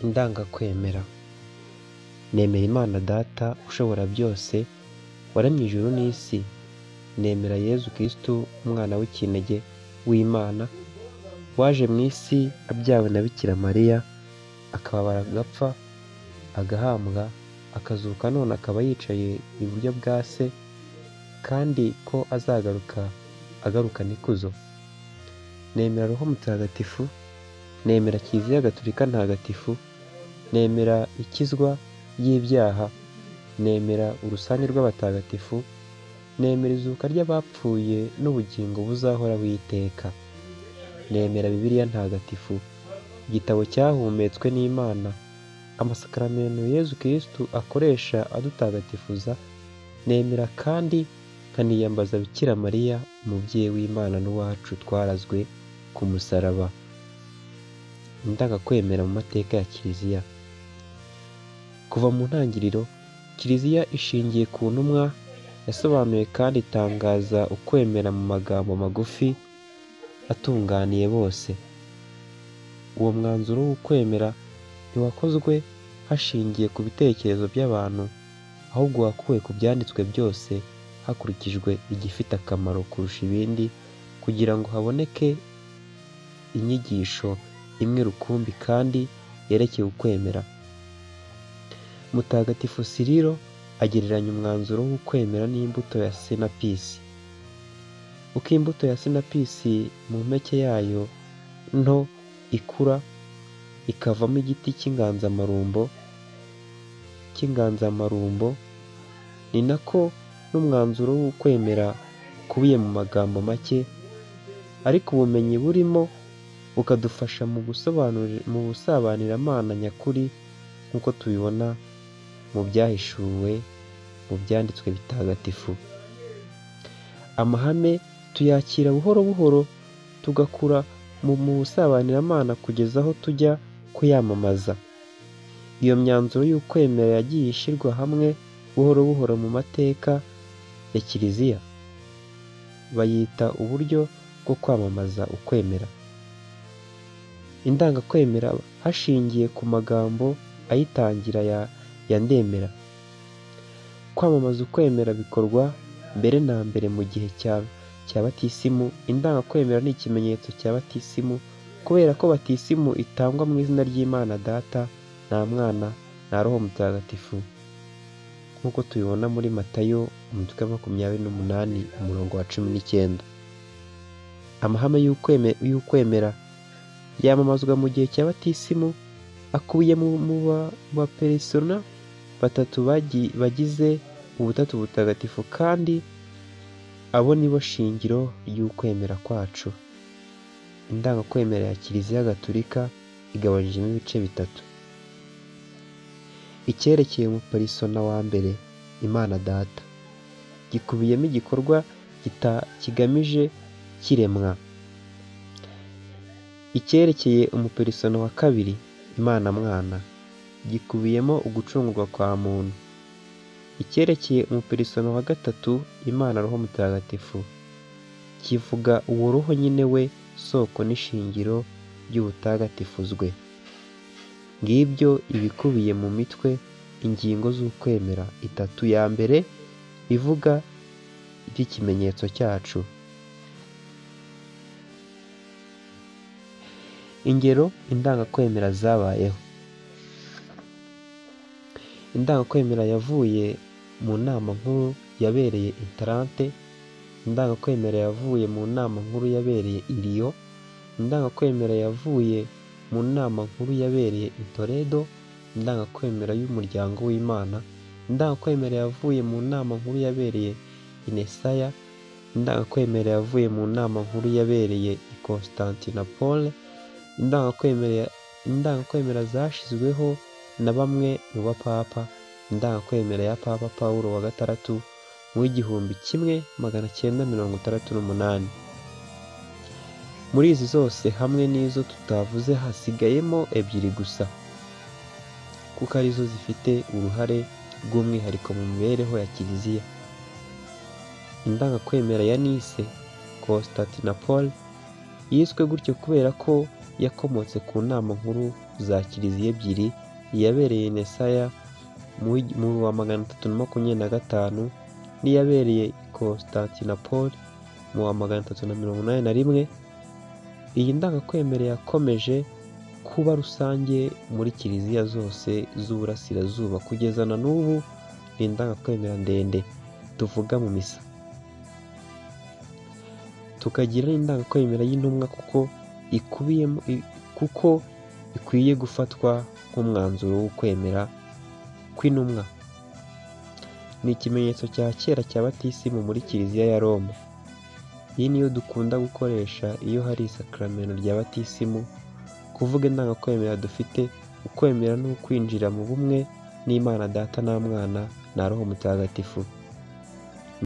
Indangakwemera. Nemera Imana Data ushobora byose, waremye ijuru n'isi. Nemera Yezu Kristu umwana w'ikinege w'Imana, waje mu isi abyawe na Bikira Mariya, akababara agapfa, agahambwa, akazuka none akaba yicaye iburyo bwa Se, kandi ko azagaruka agarukana ikuzo. Nemera Roho Mutagatifu, nemera Kiliziya Gatolika Ntagatifu, nemera ikizwa ry'ibyaha, nemera urusange rw'abatagatifu, nemera izuka ry'abapfuye n'ubugingo buzahoraho iteka. Nemera Bibiliya Ntagatifu, igitabo cyahumetswe n'Imana, amasakaramentu Yezu Kristu akoresha adutagatifuza, nemera kandi nkaniyambaza Bikira Mariya, umubyeyi w'Imana n'uwacu twarazwe ku musaraba. Indangakwemera mu mateka ya Kiliziya. Kuva mu ntangiriro, Kiliziya ishingiye ku ntumwa, yasobanuye kandi itangaza ukwemera mu magambo magufi atunganiye bose. Uwo mwanzuro w'ukwemera ntiwakozwe hashingiye ku bitekerezo by'abantu, ahubwo wakuwe ku byanditswe byose hakurikijwe igifite akamaro kurusha ibindi, kugira ngo haboneke inyigisho imwe rukumbi kandi yerekeye ukwemera. Mutagatifu Sirilo agereranya umwanzuro w'ukwemera n'imbuto ya sinapisi. Uko imbuto ya sinapisi mu mpeke yayo nto ikura ikavamo igiti cy'inganzamarumbo, ni nako n'umwanzuro w'ukwemera ukubiye mu magambo make, ariko ubumenyi burimo bukadufasha mu busabanyiramana nyakuri nk'uko tubibona mu byahishuwe mu byanditswe bitagatifu. Amahame tuyakira buhoro buhoro, tugakura mu busabaniramana kugeza aho tujya kuyamamaza. Iyo myanzuro y'ukwemera yagiye ishyirwa hamwe buhoro buhoro mu mateka ya Kiliziya, bayita uburyo bwo kwamamaza ukwemera. Indangakwemera hashingiye ku magambo ayitangira ya Ndemera. Kwamamaza ukwemera bikorwa mbere na mbere mu gihe cya batisimu. Indangakwemera ni ikimenyetso cya batisimu, kubera ko batisimu itangwa mu izina ry'Imana Data na Mwana na Roho Mutagatifu, nk'uko tubibona muri Matayo umutwe wa 28 umurongo wa 19. Amahame y'ukwemera yamamazwa mu gihe cya batisimu akubiye mu baperesona batatu bagize Ubutatu Butagatifu, kandi abo ni bo shingiro ry'ukwemera kwacu. Indangakwemera ya Kiliziya Gatolika igabanyijemo ibice bitatu. Icyerekeye umuperisona wa mbere, Imana Data, gikubiyemo igikorwa kigamije kiremwa. Icyerekeye umuperisona wa kabiri, Imana Mwana, gikubiyemo ugucungurwa kwa muntu. Icyerekeye umuperisona wa gatatu, Imana Roho Mutagatifu, kivuga uwo Roho nyine we soko n'ishingiro ry'ubutagatifuzwe. Ngibyo ibikubiye mu mitwe ingingo z'ukwemera itatu ya mbere ivuga iby'ikimenyetso cyacu. Ingero indangakwemera zabayeho. Indangakwemera yavuye mu nama nkuru yabereye i Tarente, indangakwemera yavuye mu nama nkuru yabereye i Lyon, indangakwemera yavuye mu nama nkuru yabereye i Toledo, indangakwemera y'umuryango w'Imana, indangakwemera yavuye mu nama nkuru yabereye i Nesaya, indangakwemera yavuye mu nama nkuru yabereye i Constantinople, indangakwemera zashyizweho na bamwe mu bapapa, indangakwemera ya Papa Pawulo wa gatandatu mu 1968. Muri izi zose hamwe n'izo tutavuze hasigayemo ebyiri gusa, kuko arizo zifite uruhare rw'umwihariko mu mibereho ya Kiliziya. Indangakwemera ya Nice Constantinople yiswe gutyo kubera ko yakomotse ku nama nkuru za kiliziya ebyiri, iyabereye Nesaya mu wa 325 n'iyabereye i Constantinople mu wa 381. Iyi ndangakwemera yakomeje kuba rusange muri kiliziya zose z'uburasirazuba kugeza na n'ubu. Ni indangakwemera ndende tuvuga mu misa. Tukagira n'indangakwemera y'intumwa kuko ikubiyemo, kuko ikwiye gufatwa nk'umwanzuro w'ukwemera kw'intumwa. Ni ikimenyetso cya kera cya batisimu muri kiliziya ya Roma. Iyi niyo dukunda gukoresha iyo hari isakramento rya batisimu. Kuvuga indangakwemera dufite ukwemera ni ukwinjira mu bumwe n'Imana Data na Mwana na Roho Mutagatifu.